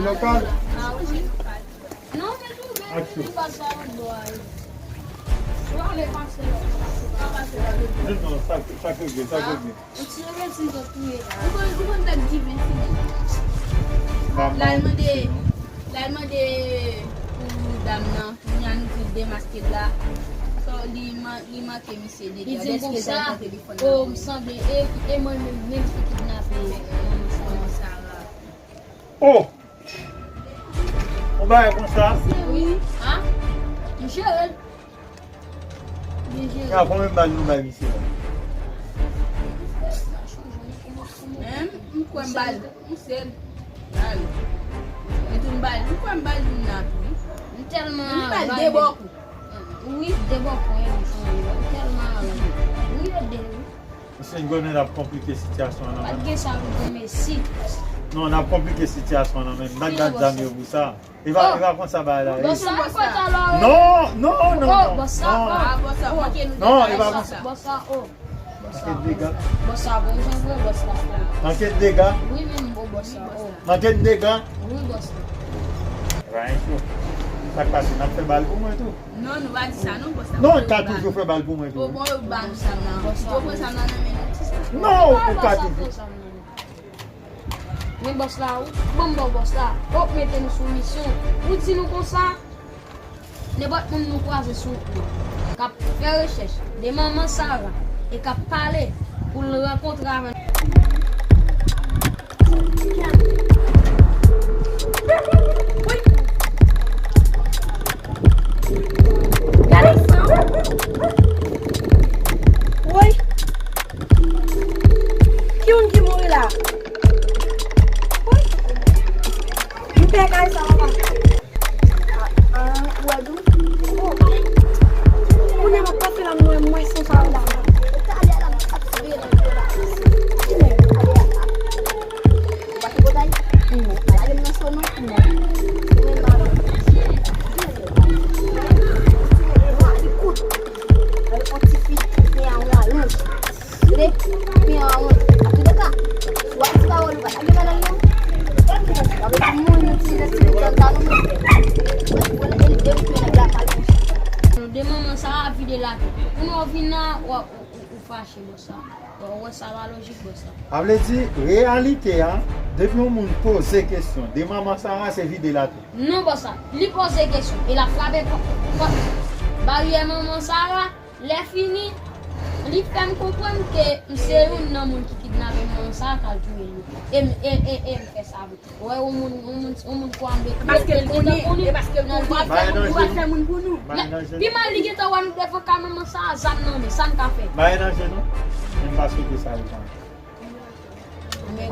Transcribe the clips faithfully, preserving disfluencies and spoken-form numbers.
Lokal. Aksyon. Di non, sa, sa k regle, sa k regle. Yon ti revetil zòt touye la. Ou konn, ou konn tèt diven, si. Lal mande, lal mande pou dam nan. Kounya nou te demaske l la. So, li man-, li manke misye dega. Li di m konsa, o, m sanble e, e mwen menm, menm ki kidnape manman Sara. Oh! Yon bagay konsa? Wi. Ha? M jere l. M jere l. Ya, konbyen bal nou bay misye la? Menm, m kwè m ba l yon sèl. Bal. Epi m ba l, m kwè m ba l youn la tou, wi. M tèlman ba l de bò kou. Wi, de bò kou, wi, m tèlman ba l. Wi, yo de, wi. Mesye, n konnen n ap konplike sitiyasyon an nan men. Pa t gen sa pou gen mesi. Non, n ap konplike sitiyasyon an nan men. M pa t gad zam yo pou sa. E pa, e pa konsa bagay la ye. Bòs la, bòs la. Non, non, non, non. Bòs la, non. Non, e pa konsa. Bòs la, o. Manke dega. Bòs la, bon, jan vre, bòs la. Manke dega. Wi, menm, o, bòs la, o. Manke dega. Wi, bòs la. E pa yon cho. Sa k pase, n ap fè bal pou mwen tou. Non, nou pa di sa non, bòs la. Non, ou ka toujou fè bal pou mwen tou. Bon, bon, yo ba nou zam nan. Yo pran zam nan nan men nou, ti sa. Non, ou ka toujou. Men bòs la, ou ban m ba w bòs la. Ou mete nou sou misyon. Ou di nou konsa, nenpòt moun nou kwaze sou wout nou, k ap fè rechèch de manman Sara e k ap pale pou l rankontre avè n. Gade sa. Woy. Ki moun ki mouri la? Woy. M pè kay sa, papa. Ah, ah, ou wè dou? Oh, ay. Kounye a m ap pase la, mwen, mwen, san sa la. Talè la, m ap swive nan kò la. Ki nèg? Talè a. Ou pa te potay? Non. Talè m nan so non? Non. Ou menm pa. Li kout. Gade yon ti fi ki gen yon alonj. Tande? Men an, an tou de ka, si w ap di pawòl ou pa ta gen madanm nan, sa vle di moun nou ti lè ti lè zòn sa nou. Ou wè, e, e, e, nèg la pale konsa. De manman sa a vide la. Pou nou vin nan, w, w, w, w fache bòs la. Ou wè sa pa lojik bòs la. Sa vle di, reyalite a, depi yon moun poze kesyon, de manman sa a se vide la tou. Non bòs la, li poze kesyon, e l ap frape pòt, pòt, baryè manman sa a. Lè fini, li fè m konprann ke m se youn nan moun ki kidnape manman sa a k al touye l yo. E m, e, e, e m fè sa vre. Ou wè, yon moun, yon moun, yon moun kwa m de touye l, li gentan konnen. E paske l konnen, e paske l konnen, li pa fè moun pou nou. Pi mal, li gentan wè nou devan kay manman sa a, zam nan men, sa n ka fè? Bagay danje non. Men m pa swete sa rive anko.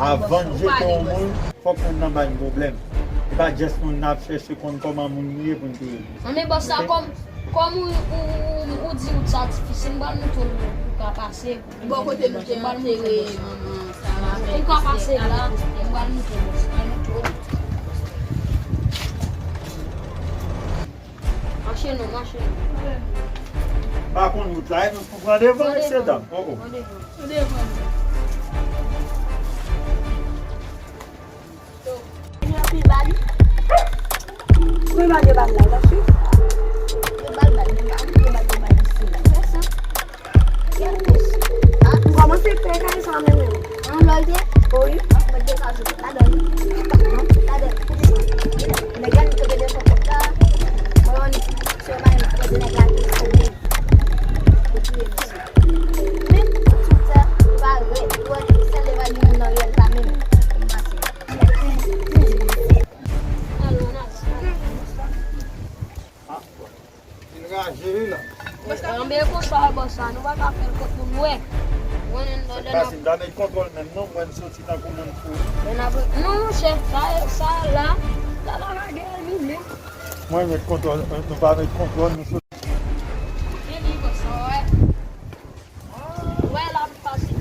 Avan n jete yon moun, fòk moun nan ba n pwoblèm. E pa just moun nan ap chèche konn kòman moun li ye pou n touye l. Anben bòs la, kòm, kòm ou, ou, ou, ou di wout sa difisil, m pral montre w pou w ka pase. Bò kote nou te antere manman Sara. Ou ka pase la, m pral montre w bòs la. Mache non, mache non. Pa konn wout la, e nou pou pran devan, mesye dam. Oh, oh. Pran devan. Pran devan. Yo anpil bal. Konbyen bal yo ba m la, w ap swiv? Yo ba l bal, men pa konbyen bal yo ba l isi la. Fè sa. Kèl pous? Ah, m kòmanse pè kay sa menm menm. An lòlte? Wi. Mwen te ka jwe ladan li. Ladan li. Nèg la li tobe devan pòt la. Mwen wè li se yon bagay mwen koze nèg la te sanble. Li touye mesye. Men, tout sa, li pa rèd. Li wè sèl devan li moun nan rèl la menm. Li pase. Ann al. Li raje wi la. Anben e konsa bòs la, nou pa ka fè l kot moun wè. Sa k pase, m ta met kontwòl menm non, mwen m soti tankou moun fou. Non monchè, sa, sa la, sa la lage li menm. Mwen met kontwòl, nou pa met kontwòl, nou soti. Vini bòs la, wè. Wè la pase.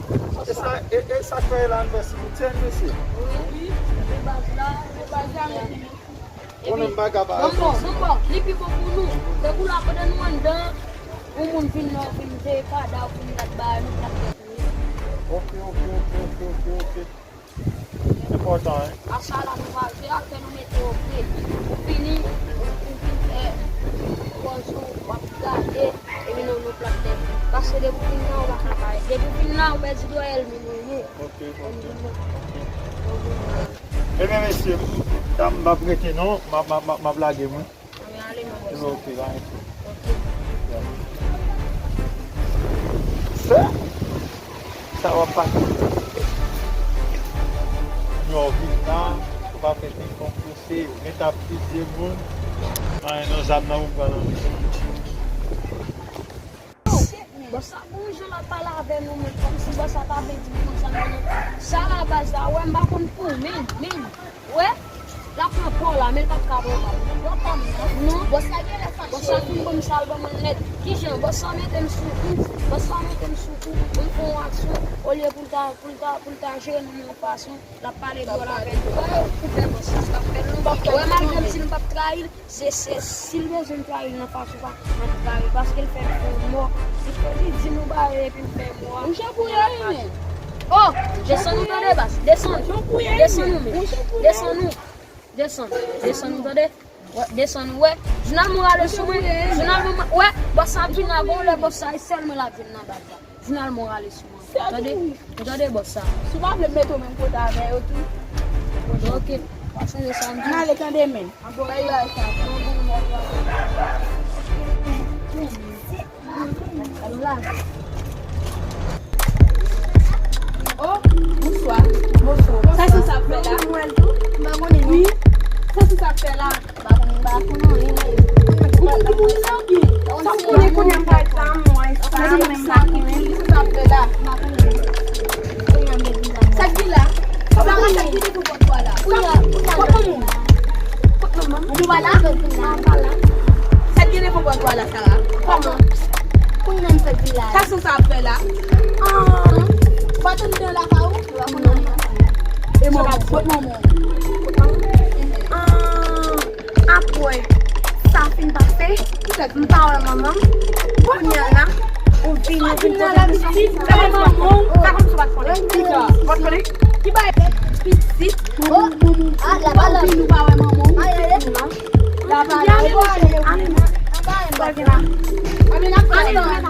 E sa, e, e sa k fè la n fè sou tèn mesye. Wi, wi. Baz la, baz la. Konnen m pa ka pa reponn. Bon, bon, bon, li pi bon pou nou. Se pou la pandan nou anndan, yon moun vin nan, vin veye kada, vin gad bagay, nou pral fè touye. Ok, ok, ok. Kontan, hein? Asa la nou va jwe, apre nou mete yo pre. Ou fini, ou fin fè pòz ou, w ap gade, epi nou, nou plante. Paske depi w fin la, ou pa ka parèt. Depi w fin la, ou pèdi dwa ènmi nou yo. Ok, ok, ok. Ebyen, mesye, m p ap rete non, m ap, m ap, m ap, m ap lage mwen. Anben, ale, mon bòs. Ok, pa gen pwoblèm. Ok. Fè sa w ap pase. Yo vin la, ou pa fè ping pong pouse, ou gentan ap fizye moun. Anyen non, zam nan ou pran nan men. Bòs sa bon jan l ap pale avè nou, men kòmsi bòs sa pa vle di nou konsa, non. Sa la baz la, wè, m pa konn pou, men, men, wè, l ap pran pa w la, men l p ap ka pran pa w. Pran pa m nan. Non. Bòs sa genlè fache. Bòs sa fin ban m sa, l ban mwen nèt. Kijan? Bòs sa mete m sou kou. Bòs sa mete m sou kou. Mwen fè yon aksyon, olye pou l ta, pou l ta, pou l ta jere nou yon fason. L ap pale dwòl avè nou. Wè, koupe bòs sa, sa fè nou. Wè, malgre m di nou p ap trayi l, se, se, si l bezwen n trayi l nan fason pa, n ap trayi l, paske l fè nou fè yon mò. Li fè, li di nou bare epi n fè mò a. Ou jan pou ye wi, men. Oh, desann ou tande, baz. Desann. Desann ou, men. Desann ou. Desann. Desann ou tande. Wè, desann ou, wè. Jounal mwen rale sou mwen. Jounal mwen, wè. Bòs sa ap vin la, gon lè bòs sa, e sèl mwen l ap vin nan baz la. Jounal mwen rale sou mwen. Tande, ou tande bòs sa. Si w pa vle mete w menm kote avè yo tou. Ok. Pa sonje sa m di. Ann ale tande men. Bay bagay sa. Oh, bonswa. Bonswa. Sa se sa ap fè la? Wi. Sa se sa ap fè la? M pa konn, m pa konn anyen, men. Ou konn ki pou li la oubyen? Sa m konnen kounye a m pa egzam, mwen, sa, men m pa konnen. Ki sa sa ap fè la? M pa konnen. Sa k gen la? Sa k gen devan pòt ou a la? Kounye a, kounye a. Kot manman m? Kot manman m? Manman w pa la? Manman m pa la. Sa k gen devan pòt ou a la, Sara? Kòman? Kounye a m fè vin la. Sa se sa ap fè la? Ah, ou pa t anndan lakay ou? Ou pa konn anyen. E manman, kot manman w? Ah. Apre sa fin pase, m pa wè manman m. Kounye a la, ou vin, ou vin poze kesyon. Sa kòm si w pa t konnen. Ki sa? Ou pa t konnen? Ki bagay? Pitit. Ou vin, ou pa wè manman w. Non. La pa la. Ann ale. Ann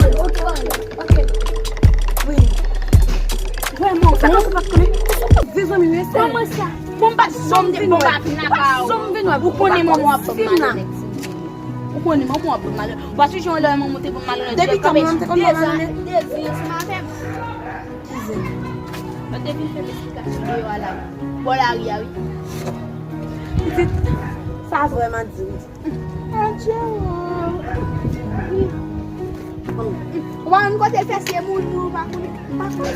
ale. Ok, ok. Ok. Wi. Vrèman, sa kòm si w pa t konnen. Ou sou tout de zanmi, mesye. Kòman sa? Bon, m pa t janm te bon bagay nan pa w. Ou konnen manman w ap ban m malonèt. Ou konnen manman w ap ban m malonèt. Ou pa sonje yon lè manman w te ban m malonèt. Depi tan manman m te konn ban m malonèt. Dezi ansanm avè m. Kize. Mwen te vin fè m esplikasyon deyò a la. Bò lari a, wi. Pitit, sa vrèman di, wi. Adje, o. Ou pa konn kote l fè se moun, ou pa konn.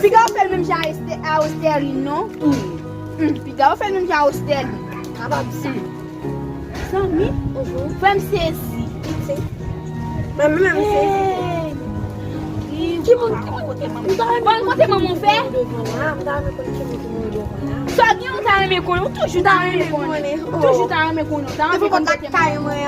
Piga ou fè l menm jan a Estè-, a Osterline, non? Hum, piga ou fè l menm jan a Osterline. Kapab sa. Zanmi, frè m sezi. Mwen menm, m sezi. Ki moun, ki moun kote manman? Bon, kote manman w fè? Devan la, m ta renmen konn ki moun ki mouri devan la. Sa w gen, ou ta renmen konnen, ou toujou ta renmen konnen. Ou toujou ta renmen konnen, ou ta renmen konnen kote manman w.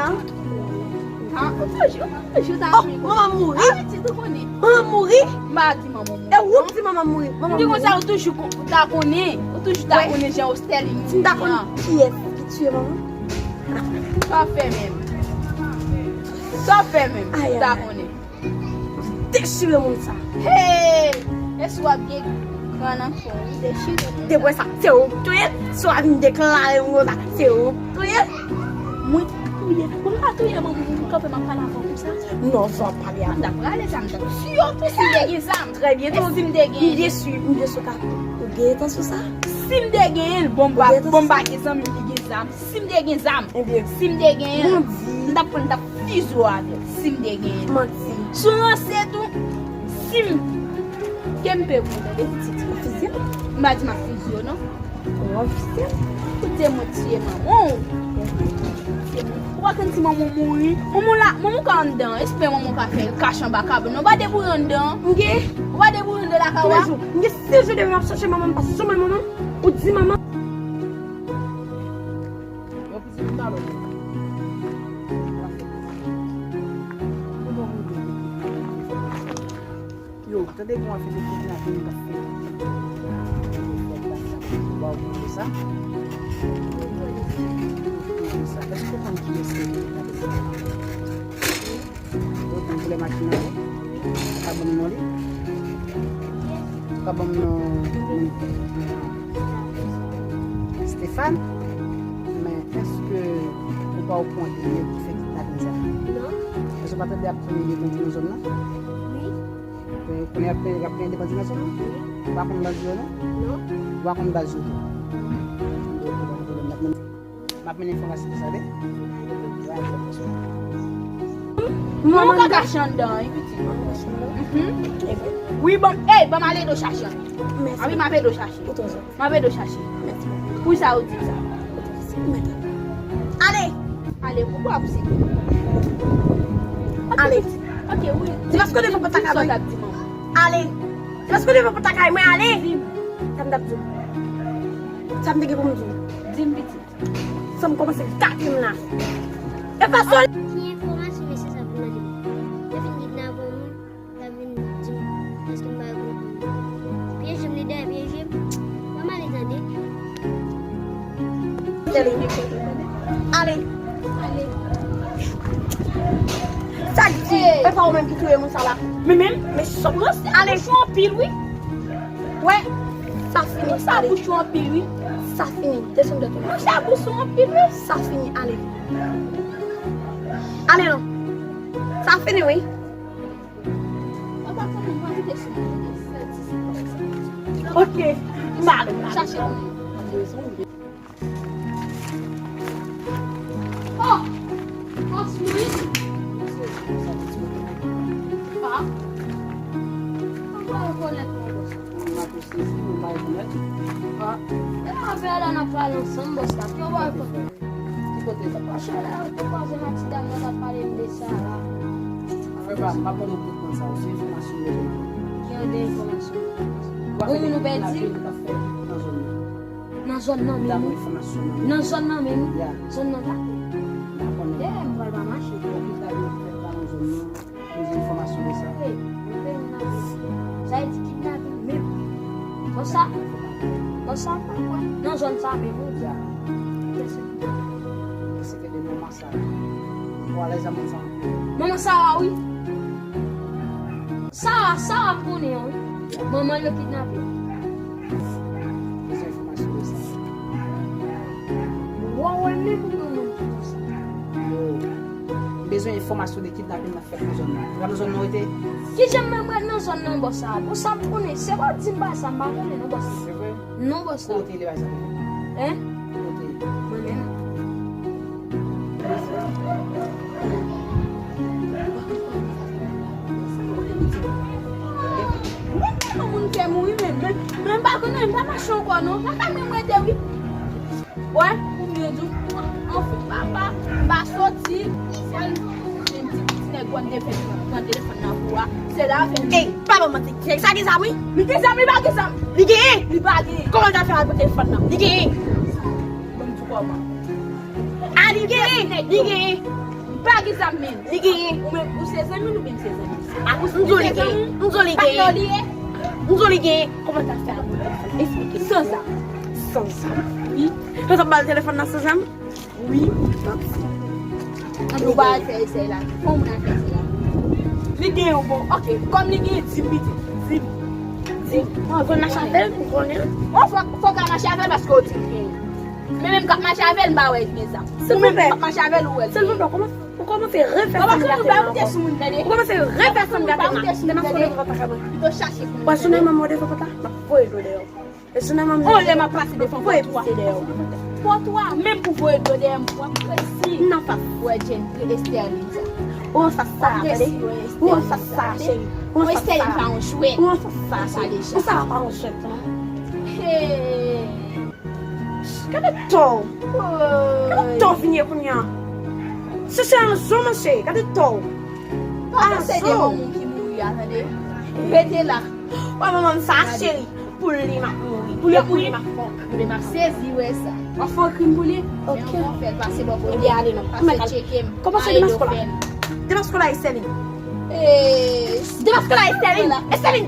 Ou toujou, ou toujou ta renmen konnen. Manman mouri? Ah, pitit, ou konnen. Manman mouri? M pa di manman mouri. E ou k di manman mouri? Manman mouri. M di konsa, ou toujou ta konnen. Ou toujou ta konnen jan Osterline mouri an. Si m ta konn kiyès ki tiye manman? Sa w ap fè menm? Sa w ap fè menm? Ou ta konnen. Dechire moun sa. Hey! E si w ap gen kran nan kò w, dechire moun sa. Depi w wè sa, se ou k touye l. Si w ap vin deklare moun konsa, se ou k touye l. Mwen touye. Mwen pa touye manman m, m kanpe m ap pale avè w konsa. Non, sa w ap pale a. M t ap rale zam nan. Si yo tou, si m te gen zam. Trè byen. E si m te gen? M byen si, m byen si w ka. Ou gen etansyon sa? Si m te gen l, bon, m pa, bon, m pa gen zanmi ki gen zam. Si m te gen zam, si m te gen l, m t ap pran, m t ap fizye w avè l. Si m te gen l. Manti. Si w ranse tou, si m, ke m pe pou tande pitit. Ou fizye? M pa di m ap fizye w, non. Ou ap fizye? Koute mwen tiye manman w. Ou pa konn si manman w mouri? Manman w la, manman w ka anndan. Espè manman w ka fè l kache anba kabann. Ou pa deboure anndan. M gen. Ou pa deboure anndan lakay w a. Toulejou. M gen sis jou depi m ap chache manman m, m pa janm wè manman m. Ou di manman. Yon pitit talò. Yo, tande gon afè de kidnapin k ap fèt. W Ou manje sa? Ou manje sa? Èske w konn kiyès ki te gade sa? Ou konn koulè machin nan, wi? Ou ka ban m non li? Ou ka ban m non, non Stéphane? Men èske ou pa okouran de nèg ki fè kidnapin sa? Non. Èske w pa tande ap touye de bandi nan zòn nan? Wi. Kounye a ap plenyen, ap plenyen de bandi nan zòn nan? Wi. Ou pa konn bandi yo non? Non. Ou pa konn baz yo tou? M ap mennen enfòmasyon sa, tande? Manman ka kache anndan, wi, pitit. Mhm. Wi, bon, ey, ban m ale do chache. Mèsi. A wi, m ap ede w chache. M ap ede w chache. Mèsi. Pou sa ou di sa. Ale! Ale, pou bò ap se. Ale. Ok, wi. Di paske w devan pòt lakay mwen. Ale. Di paske w devan pòt lakay mwen, ale. Di m. Sa m t ap di w. Sa m te gen pou m di w. Di m, pitit. Sa m kòmanse gate m la. E fason. Ki enfòmasyon mesye sa vin mande m? Yo fin kidnape yon moun, l ap vin di m èske m pa konprann. Pyeje m, li dèyè pyeje m. Ban m ale tande. Ale. Ale. Ale. Sa k di? E pa ou menm ki touye moun sa la? Men menm, men sòt. Ale. Bouch ou anpil, wi. Wè, sa fini. Sa ale. Bouch ou anpil, wi. Sa fini. Desann dèt ou. Sa bouch ou anpil, wi. Sa fini, ale. Ale non. Sa fini, wi. Ok, m ale, m ale. Chache. Oh! Bòs mwen! Ah! Mwen pa rekonèt non, bòs. Mwen pa sezi, mwen pa rekonèt. Ah! E avè la n ap pale ansanm, bòs la. Ki w pa rekonèt? Ki kote sa? Paske la, yo te kwaze m ak ti dam nan, t ap pale m de Sara. Frè pa m, m ap mande w pou kont sa, se enfòmasyon m bezwen. Ki jan de enfòmasyon? Ou wè, nou pèdi. Nan zòn nan. Nan zòn nan menm. Nan zòn nan menm. Zòn nan pa. Dèyè m pral pa mache. Sa vle di kidnapin menm. Bon sa. Bon sa m pa kwè. Nan zòn sa menm wi. Kèske se kidnapin? Kèske se de manman Sara. Ou alèz a moun sa anpil. Manman Sara wi. Sara, Sara m konnen an wi. Manman l yo kidnape. Bezwen enfòmasyon de sa. Wè, wè, men pou manman m ki konsa. Yo. M bezwen enfòmasyon de kidnapin nan fèt nan zòn nan. Ou pa nan zòn nan w rete? Kijan m menm rete nan zòn nan bòs sa? Pou sa m konnen. Se pa w di m bagay sa, m pa konnen non bòs. Se vre? Non bòs sa. Kote li bay sa? Hein? Kote? Mwen menm. Mwen tèlman moun fè mouri menm, men, men m pa konnen, m pa mache ankò non. Lakay mwen m rete wi. Wè, pou m byen di w, anfen, papa, m pa soti, sèl, ti, ti, ti nèg wè m te fè pran telefòn nan pou a, se la fè m. Ey, pa ban m manti, nèg sa gen zam wi. Li gen zam, li pa gen zam. Li genyen. Li pa genyen. Kòman l ta fè al pran telefòn nan? Li genyen. Ban m di w kòman. A, li genyen, li genyen. Li pa gen zam menm. Li genyen. Ou menm, ou se zanmi l oubyen l se zanmi l? A, ou se zanmi l? M di w li genyen. M di w li genyen. Patnè w li ye? M di w li genyen. Kòman l ta fè al pran telefòn? Eksplike m. San zam. San zam? Wi. Yo t ap ba l telefòn nan san zam? Wi. Manti. Ann nou pa al fè esèy la. Fò moun al fè esèy la. Li genyen w bon. Ok. Kòm li genyen, di m pitit. Di m. Di m. Ou konn mache avè l, ou konnen l? Bon, fòk, fòk a mache avè l paske w di m genyen. Men menm k ap mache avè l, m pa wè l gen zam. Ou menm k ap mache avè l, ou wè l gen. Silvouplè, kòman, ou kòmanse refè sa m gate la ankò. Ou kòmanse refè sa m gate la. Demas ou devan pòt la ka mwen. Pito chache pou mwen. Wè, si w nan men m ou devan pòt la, m ap voye dlo dèyè w. E si w nan men m, oh, lè m ap pase devan pòt ou a. Pòt ou a, menm pou voye dlo dèyè m, w ap presi. Nan fas. Wè, Jenn, Estèlin sa. Ou an fas sa, tande. Ou an fas sa, cheri. Ou an fas sa. Estèlin pa yon jwèt. Ou an fas sa, cheri. Ou sa pa yon jwèt, non. Hey. Gade tò w. Gade tò w vin ye kounye a. Se, se anzo, mesye. Gade tò w. Pa panse devan moun ki mouri a, tande. Rete la. Wè manman m sa, cheri. Pou li m ap mouri. Pou li ap mouri, m ap fè yon krim. M ap sezi wè sa. W ap fè yon krim pou li? Ok. Fè l pase bò kote. Ebyen, ale non. Pase tcheke m. Kòman se Demasko la? Demasko la, Estèlin. Demasko la, Estèlin. Estèlin.